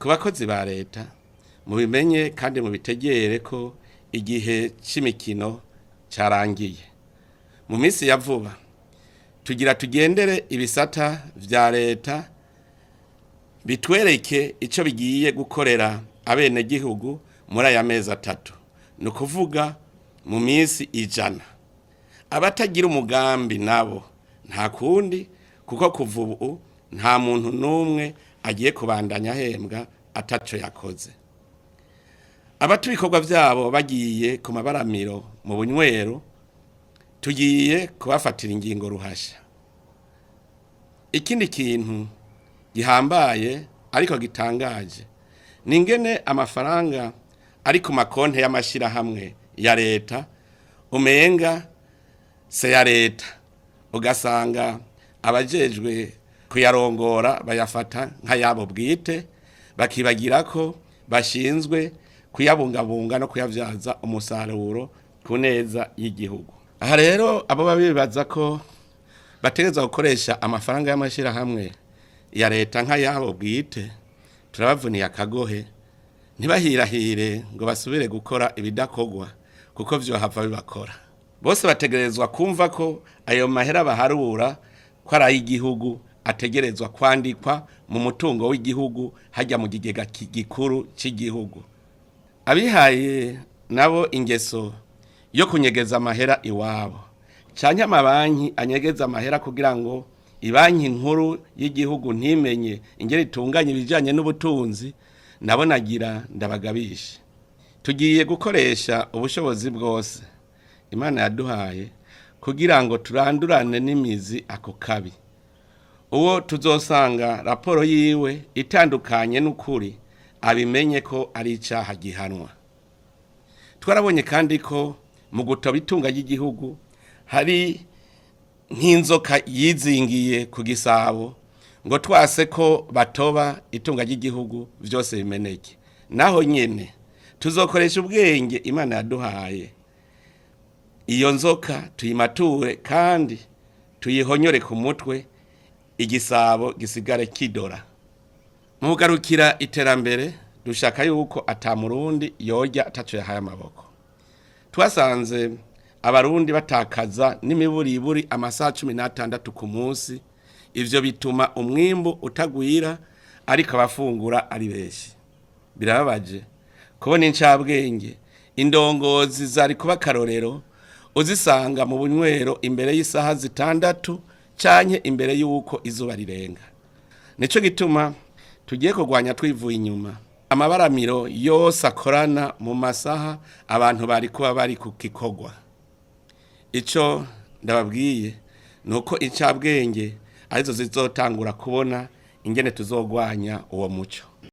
Ku bakozi ba leta, mubimenye kandi mubitegere ko igihe c'imikino carangiye. Mu minsi ya vuba tugira tugendere ibisata vya leta bitwereke ico bigiye gukorera abenegihugu muri aya mezi 3, ni ukuvuga mu minsi 100. Abatagira umugambi nabo nta kundi, kuko kuva ubu nta muntu n'umwe agiye kubandanya ahembwa ataco yakoze. Abata ibikorwa vyabo bagiye ku mabaramiro mu bunywero, tugiye kubafatira ingingo ruhasha. Ikindi kintu gihambaye ariko gitangaje ni ingene amafaranga ari ku makonte y'amashirahamwe ya leta umenga se ya leta, ugasanga abajejwe kuyarongora bayafata nk'ayabo bwite, bakibagira ko bashinzwe kuyabungabunga no kuyabyaza umusaruro ku neza y'igihugu. Aha rero abo babibaza ko bategerezwa gukoresha amafaranga y'amashirahamwe ya leta nk'ayabo bwite, turabavuniye akagohe, ntibahirahire ngo basubire gukora ibidakogwa, kuko vyohava bibakora. Bose bategerezwa kumva ko ayo mahera baharura ko ari ay'igihugu, ategerezwa kwandikwa mu mutungo w'igihugu hajya mu kigega gikuru cy'igihugu. Abihaye nabo ingeso yo kunyegeza amahera iwabo, canke amabanki anyegeza amahera kugira ngo ibanki nkuru y'igihugu ntimenye ingeri itunganya ibijanye n'ubutunzi, nabo nagira ndabagabishe. Tugiye gukoresha ubushobozi bwose Imana yaduhaye kugira ngo turandurane n'imizi ako kabi. Uwo tuzosanga raporo yiwe itandukanye n'ukuri, abimenye ko ari icaha gihanwa. Twarabonye kandi ko mu gutoba itunga ry'igihugu hari nk'inzoka yizingiye ku gisabo, ngo twase ko batoba itunga ry'igihugu vyose bimeneke. Naho nyene tuzokoresha ubwenge Imana yaduhaye, iyo nzoka tuyimature kandi tuyihonyore ku mutwe, igisabo gisigare kidora. Mu kugarukira iterambere, dushaka yuko ata murundi yorya ataco yahaye amaboko. Twasanze abarundi batakaza n'imiburiburi amasaha 16 ku munsi. Ivyo bituma umwimbu utagwira, ariko abafungura ari benshi. Birababaje kubona incabwenge, indongozi zari kuba akarorero, uzisanga mu bunywero imbere y'isaha 6 canke imbere y'uko izuba rirenga. Nico gituma tugiye kurwanya twivuye inyuma amabaramiro yose akorana mu masaha abantu bari kuba bari ku gikorwa. Ico ndababwiye ni uko incabwenge arizo zizotangura kubona ingene tuzogwanya uwo muco.